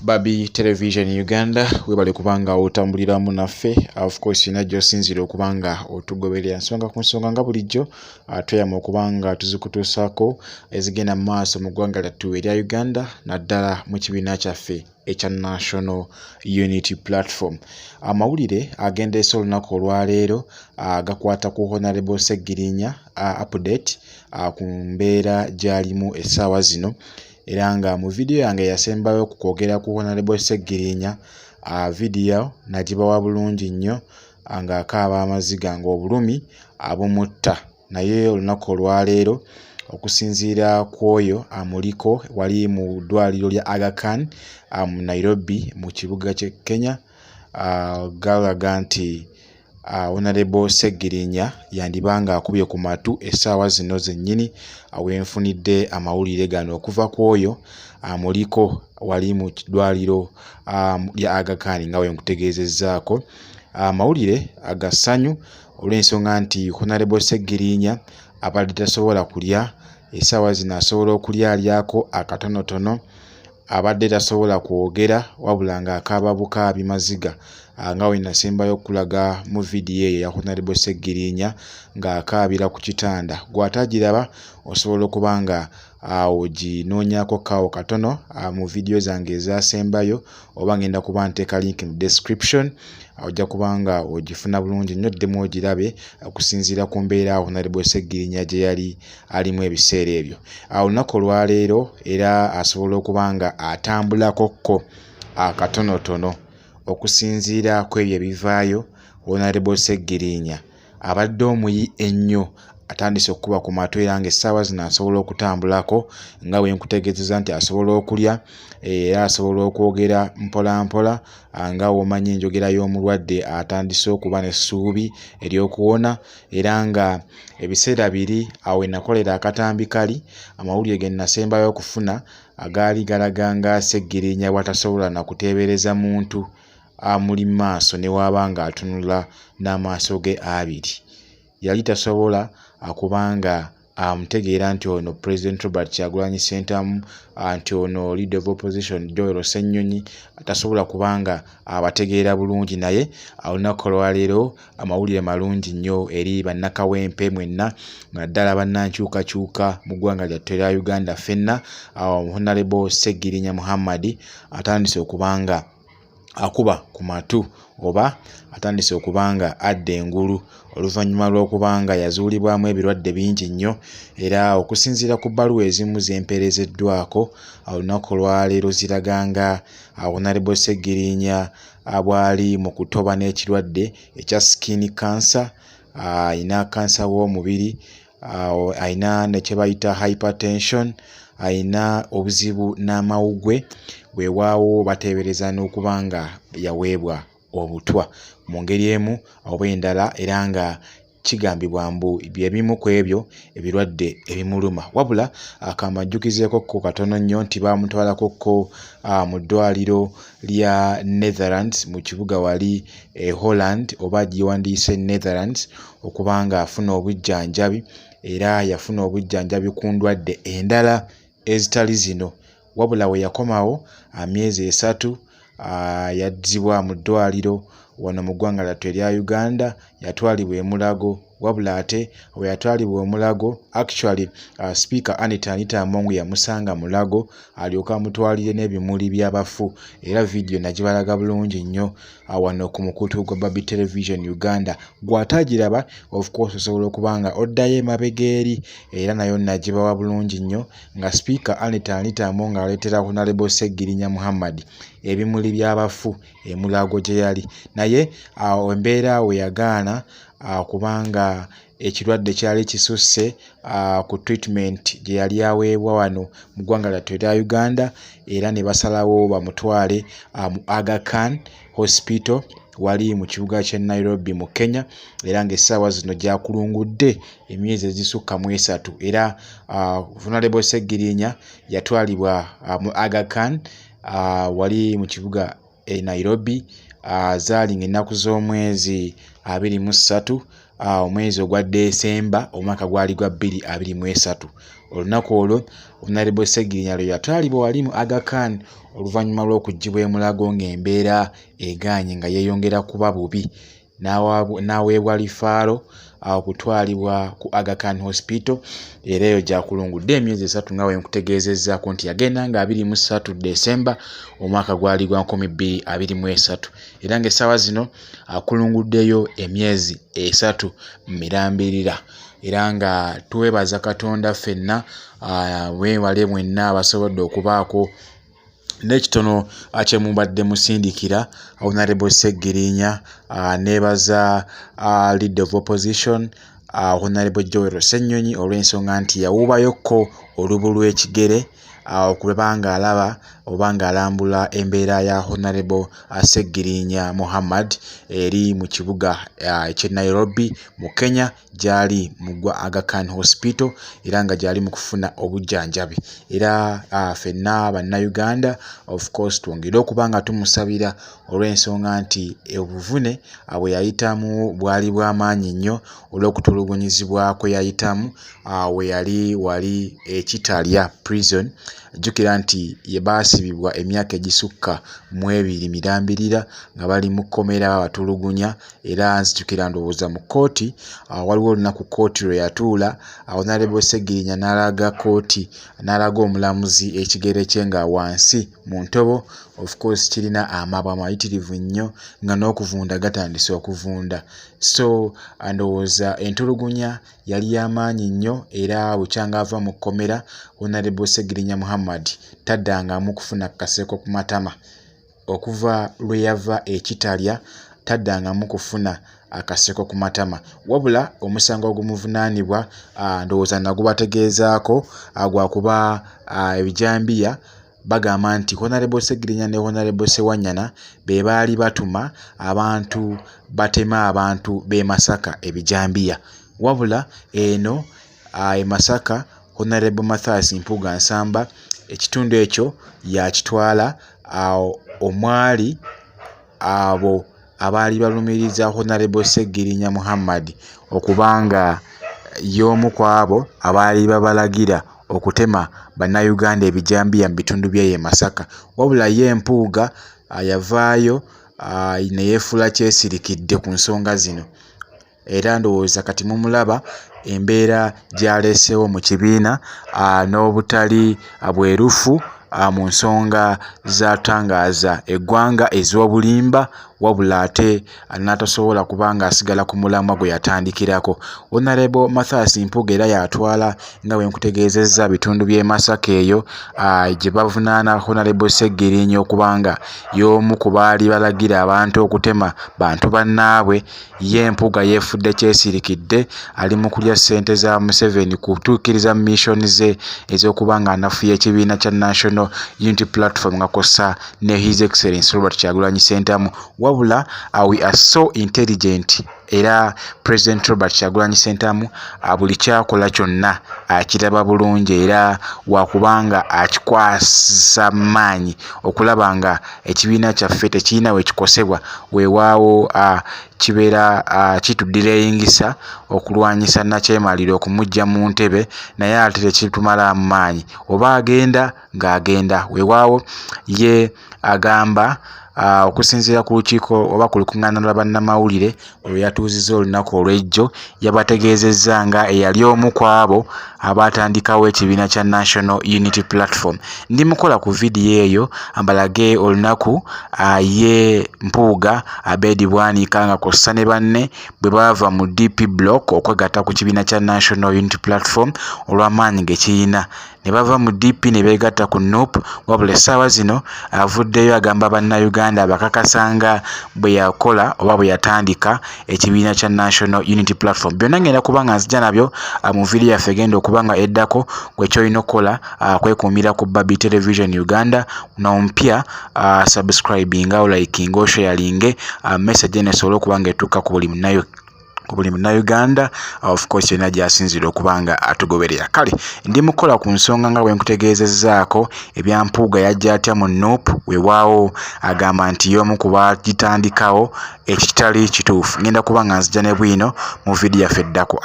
Babi Television Uganda, webale kubanga otambuliramu naffe. Of course yina gy'osinziira okuba nga otugoberera nsonga ku nsonga nga bulijjo, tweyama okuba nga tuzikutuusaako ezigenda mu maaso mu ggwanga lyattu erya Uganda, naddala mu kibiina kyaffe ekya National Unity Platform. Amawulire agendeesa olunaku olwaleero gakwata ku Honorable Ssegirinya, update ku mbeera gy'alimu essaawa zino. Era nga mu vidiyo yange yasembayo ku kwogera ku Honorable Ssegirinya, vidiyo nagibawa bulungi nnyo ng'akaaba amaziga ng'obulumi abumutta. Naye olunaku olwaleero, okusinziira ku oyo amuliko wali mu ddwaliro lya Aga Khan mu Nairobi mu kibuga ky'e Kenya, galaga nti Honorable Ssegirinya yandiba ng'akubye ku matu essaawa zino zennyini wenfunidde amawulire gano okuva ku oyo amuliko wali mu ddwaliro lya Aga Khan. Nga we nkutegeezezzaako, amawulire agassanyu olw'ensonga nti Honorable Ssegirinya abadde tasobola kulya, essaawa zino asobola okulya, alyako akatonotono. Abadde tasobola kwogera wabula ng'akaaba bukaabi maziga, nga we nasembayo okulaga mu vidiyo eyo eya Honorable Ssegirinya ng'akaabira ku kitanda. Gw'atagiraba osobola okuba nga oginoonyaako kaawo katono mu vidiyo zange ezasembayo, oba ngenda kuba nteeka link mu description, ojja kuba nga ogifuna bulungi nnyo, ddemu ogirabe okusinziira ku mbeera Honorable Ssegirinya gye yali alimu ebiseera ebyo. Olunaku olwaleero era asobola okuba nga atambulako ko akatonotono. Okusinziira ku ebyo ebivaayo, Honorable Ssegirinya abadde omuyi ennyo atandise okukuba ku matu, era ng'essaawa zino asobola okutambulako, nga bwe nkutegeezezza nti asobola okulya era asobola okwogera mpola mpola, nga w'omanyi enjogera y'omulwadde atandise okuba n'essuubi ery'okuwona. Era nga ebiseera biri awo we nakolera akatambi kali, amawulire ge nasembayo okufuna agaali galaga nga Ssegirinya bw'atasobola na kuteebereza muntu amuli mu maaso ne waaba ng'atunula n'amaaso ge abiri. Yali tasobola kubanga amutegeera nti ono President Robert Kyagulanyi Ssentamu, nti ono Leader of Opposition Joel Ssenyonyi, tasobola kubanga abategeera bulungi. Naye olunaku olwaleero amawulire malungi nnyo eri bannakawempe mwenna, naddala bannankyukakyuka mu ggwanga lyattu erya Uganda ffenna. Honorable Ssegirinya Muhammad atandise okubanga akuba ku matu, oba atandise okuba nga adda engulu oluvannyuma lw'okuba nga yazuulibwamu ebirwadde bingi nnyo. Era okusinziira ku bbaluwa ezimu zempeerezeddwako olunaku olwaleero, ziraga nga Honorable Ssegirinya bw'ali mu kutoba n'ekirwadde ekya skin cancer, ayina kansa w'omubiri, ayina ne kye bayita hypertension, ayina obuzibu n'amawuggwe. Weewaawo bateebereza n'okuba nga yaweebwa obutwa mu ngeri emu oba endala, era nga kigambibwa mbu bye bimu ku ebyo ebirwadde ebimuluma. Wabula kamajjukizeeko ko katono nnyo nti baamutwalako ko mu ddwaliro lya Netherlands mu kibuga wali e Holland, oba giwandiise Netherlands, okuba nga afuna obujjanjabi. Era yafuna obujjanjabi ku ndwadde endala ezitali zino, wabula we yakomawo myezi 3 yazzibwa mu ddwaliro wano mu ggwanga lyattu erya Uganda, yatwalibwa e Mulago. Wabula ate we yatwalibwa e Mulago, actually Speaker Anita Anita Among yamusanga Mulago alyoke amutwalire n'ebimuli by'abafu, era vidiyo nagibalaga bulungi nnyo wano ku mukutu gwa Babi Television Uganda. Gw'ataagiraba, of course osobola okuba nga oddayo emabega eri, era nayo nagibawa bulungi nnyo nga Speaker Anita Anita Among aleetera Honorable Ssegirinya Muhammad ebimuli by'abafu e Mulago gye yali. Naye awo embeera we yagaana, kubanga ekirwadde kyali kisusse ku treatment gye yali aweebwa wano mu ggwanga lyattu erya Uganda, era ne basalawo bamutwale mu Aga Khan Hospital wali mu kibuga ky'e Nairobi mu Kenya, era ng'essaawa zino gyakulungudde emyezi egisukka mu 3. Era Honorable Ssegirinya yatwalibwa mu Aga Khan wali mu kibuga e Nairobi, zaali ng'ennaku z'omwezi 23, omwezi ogwa Desemba, omwaka gwali gwa 2023. Olunaku olwo Honorable Ssegirinya lwe yatwalibwa wali mu Aga Khan oluvannyuma lw'okuggyibwa e Mulago ng'embeera egaanye nga yeeyongera kuba bubi n'aweebwa lifaalo okutwalibwa ku Aga Khan Hospital era eyo gy'akulungudde emyezi 3 nga bwe nkutegeezezzaako nti yagenda nga 23 December omwaka gwali gwa 2023 era ng'essaawa zino akulunguddeyo emyezi 3 mirambirira era nga twebaza Katonda ffenna weewale mwenna abasobodde okubaako n'ekitono kye mubadde musindikira Honorable Ssegirinya. Neebaza leader of opposition Honorable Joel Ssenyonyi olw'ensonga nti yawuubayokko olubu lw'ekigere okuba ng'alaba oba ng'alambula embeera ya Honorable Ssegirinya Muhammad eri mu kibuga eky'e Nairobi mu Kenya gy'ali mu gwa Aga Khan Hospital era nga gy'ali mu kufuna obujjanjabi. Era ffenna Bannayuganda of course twongere okuba nga tumusabira olw'ensonga nti obuvune bwe yayitamu bwali bwa maanyi nnyo olw'okutulugunyizibwa kwe yayitamu we yali wali e Kitalya Prison. Jjukira nti ye baasibibwa emyaka egisukka mu ebiri mirambirira nga bali mu kkomera babatulugunya era nzijukira ndowooza mu kkooti waliwo olunaku kkooti lwe yatuula Honorable Ssegirinya n'alaga kkooti n'alaga omulamuzi ekigere kye nga wansi mu ntobo of course kirina amabwa mayitirivu nnyo nga n'okuvunda gatandise okuvunda. So ndowooza entulugunya yali ya maanyi nnyo era bukyanga ava mu kkomera Honorable Ssegirinya Muhammad taddangamu kufuna kaseko ku matama. Okuva lwe yava e Kitalya taddangamu kufuna akaseko ku matama. Wabula omusango ogumuvunaanibwa ndowooza nagubategeezaako gwa kuba ebijambiya bagamba nti Honorable Ssegirinya ne Honorable Ssewanyana be baali batuma abantu bateme abantu b'e Masaka ebijambiya. Wabula eno e Masaka Honorable Mathias Mpuuga Nsamba ekitundu ekyo yakitwala omwali abo abaali balumiriza Honorable Ssegirinya Muhammad okuba nga y'omu ku abo abaali babalagira okutema Bannayuganda ebijambiya mu bitundu by'eyo e Masaka. Wabula ye Mpuuga yavaayo ne yeefuula kyesirikidde ku nsonga zino. Era ndowooza kati mumulaba embeera gy'aleeseewo mu kibiina n'obutali bwerufu mu nsonga z'atangaaza eggwanga ez'obulimba wabula ate n'atasobola kuba ng'asigala ku mulamwa gwe yatandikirako. Honorable Mathias Mpuuga era y'atwala nga bwe nkutegeezezza bitundu by'e Masaka eyo gye bavunaana Honorable Ssegirinya okuba nga y'omu ku baali balagira abantu okutema bantu bannaabwe. Ye Mpuuga yeefudde kyesirikidde ali mu kulya ssente za Museveni kutuukiriza mission ze ez'okuba ng'anafuya ekibiina kya National Unity Platform nga kw'ossa ne His Excellency Robert Kyagulanyi Ssentamu. Wabula we are so intelligent era President Robert Kyagulanyi Ssentamu buli ky'akola kyonna akiraba bulungi era wakubanga akikwasa maanyi okulaba nga ekibiina kyaffe tekirina we kikosebwa. Weewaawo kibeera kitudireyingisa okulwanyisa nnakyemalira okumuggya mu ntebe naye ate tekitumalaamu maanyi oba agenda ng'agenda. Weewaawo ye agamba okusinziira ku lukiiko oba ku lukuŋŋaana lwa bannamawulire lwe yatuuzizza olunaku olw'ejjo yabategeezezza nga eyali omu ku abo abaatandikawo ekibiina kya National Unity Platform. Ndi mukola ku vidiyo eyo mbalage olunaku ye Mpuuga Abed Bwanika nga kw'ossa ne banne bwe baava mu DP Block okwegatta ku kibiina kya National Unity Platform olw'amaanyi ge kirina ne bava mu DP ne beegatta ku NUP. Wabula essaawa zino avuddeyo agamba Bannayuganda abakakasa nga bwe yakola oba bwe yatandika ekibiina kya National Unity Platform. Byonna ngenda kuba nga nzija nabyo mu vidiyo yaffe egenda okuba nga eddako. Gwe ky'olina okukola kwekuumira ku Barbie Television Uganda n'omupya subscribinga, olikinge, osharinge message eno esobole okuba nga etuuka ku buli Munnayuganda of course yonna gy'asinziira okuba nga atugoberera. Kale ndi mukukola ku nsonga nga bwe nkutegeezezzaako ebya Mpuuga yajja atya mu NUP. Weewaawo agamba nti y'omu ku baagitandikawo ekitali kituufu. Ngenda kuba nga nzija ne bwino mu vidiyo yaffe eddako.